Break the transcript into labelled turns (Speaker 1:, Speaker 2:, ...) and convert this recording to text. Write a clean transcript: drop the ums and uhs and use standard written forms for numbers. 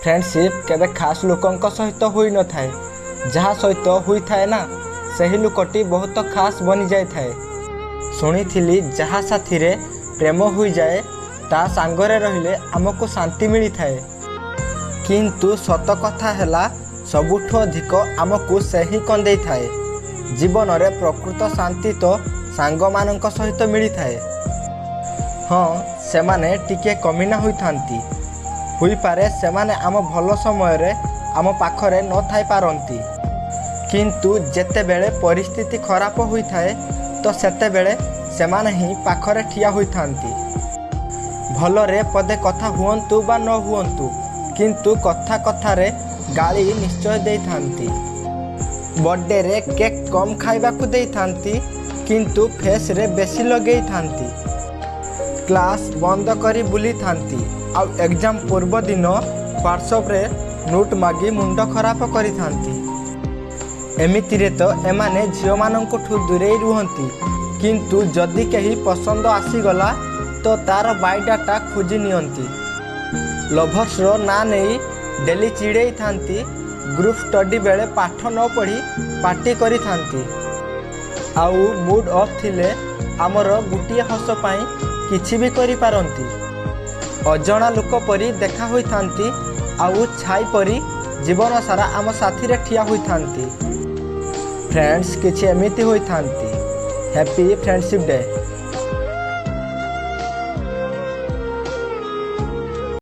Speaker 1: Friendship କେବେ ଖାସ୍ ଲୋକଙ୍କ ସହିତ ହୋଇନଥାଏ। ଯାହା ସହିତ ହୋଇଥାଏ ନା, ସେହି ଲୋକଟି ବହୁତ ଖାସ୍ ବନିଯାଇଥାଏ। ଶୁଣିଥିଲି, ଯାହା ସାଥିରେ ପ୍ରେମ ହୋଇଯାଏ, ତା ସାଙ୍ଗରେ ରହିଲେ ଆମକୁ ଶାନ୍ତି ମିଳିଥାଏ। କିନ୍ତୁ ସତ କଥା ହେଲା, ସବୁଠୁ ଅଧିକ ଆମକୁ ସେ ହିଁ କନ୍ଦେଇଥାଏ। ଜୀବନରେ ପ୍ରକୃତ ଶାନ୍ତି ତ ସାଙ୍ଗମାନଙ୍କ ସହିତ ମିଳିଥାଏ। ହଁ, ସେମାନେ ଟିକିଏ କମିନା ହୋଇଥାନ୍ତି। ହୋଇପାରେ ସେମାନେ ଆମ ଭଲ ସମୟରେ ଆମ ପାଖରେ ନଥାଇପାରନ୍ତି, କିନ୍ତୁ ଯେତେବେଳେ ପରିସ୍ଥିତି ଖରାପ ହୋଇଥାଏ ତ ସେତେବେଳେ ସେମାନେ ହିଁ ପାଖରେ ଠିଆ ହୋଇଥାନ୍ତି। ଭଲରେ ପଦେ କଥା ହୁଅନ୍ତୁ ବା ନ ହୁଅନ୍ତୁ, କିନ୍ତୁ କଥା କଥାରେ ଗାଳି ନିଶ୍ଚୟ ଦେଇଥାନ୍ତି। ବର୍ଥଡେରେ କେକ୍ କମ୍ ଖାଇବାକୁ ଦେଇଥାନ୍ତି, କିନ୍ତୁ ଫେସ୍ରେ ବେଶୀ ଲଗେଇଥାନ୍ତି। କ୍ଲାସ୍ ବନ୍ଦ କରି ବୁଲିଥାନ୍ତି ଆଉ ଏକ୍ଜାମ୍ ପୂର୍ବଦିନ ହ୍ୱାଟ୍ସଆପ୍ରେ ନୋଟ୍ ମାଗି ମୁଣ୍ଡ ଖରାପ କରିଥାନ୍ତି। ଏମିତିରେ ତ ଏମାନେ ଝିଅମାନଙ୍କଠୁ ଦୂରେଇ ରୁହନ୍ତି, କିନ୍ତୁ ଯଦି କେହି ପସନ୍ଦ ଆସିଗଲା ତ ତା'ର ବାୟୋଡାଟା ଖୋଜି ନିଅନ୍ତି। ଲଭର୍ସର ନାଁ ନେଇ ଡେଲି ଚିଡ଼େଇଥାନ୍ତି। ଗ୍ରୁପ୍ ଷ୍ଟଡି ବେଳେ ପାଠ ନ ପଢ଼ି ପାଟି କରିଥାନ୍ତି। ଆଉ ମୁଡ୍ ଅଫ୍ ଥିଲେ ଆମର ଗୋଟିଏ ହସ ପାଇଁ କିଛି ବି କରିପାରନ୍ତି। ଅଜଣା ଲୋକ ପରି ଦେଖା ହୋଇଥାନ୍ତି ଆଉ ଛାଇ ପରି ଜୀବନ ସାରା ଆମ ସାଥିରେ ଠିଆ ହୋଇଥାନ୍ତି। ଫ୍ରେଣ୍ଡସ୍ କିଛି ଏମିତି ହୋଇଥାନ୍ତି। Happy friendship day.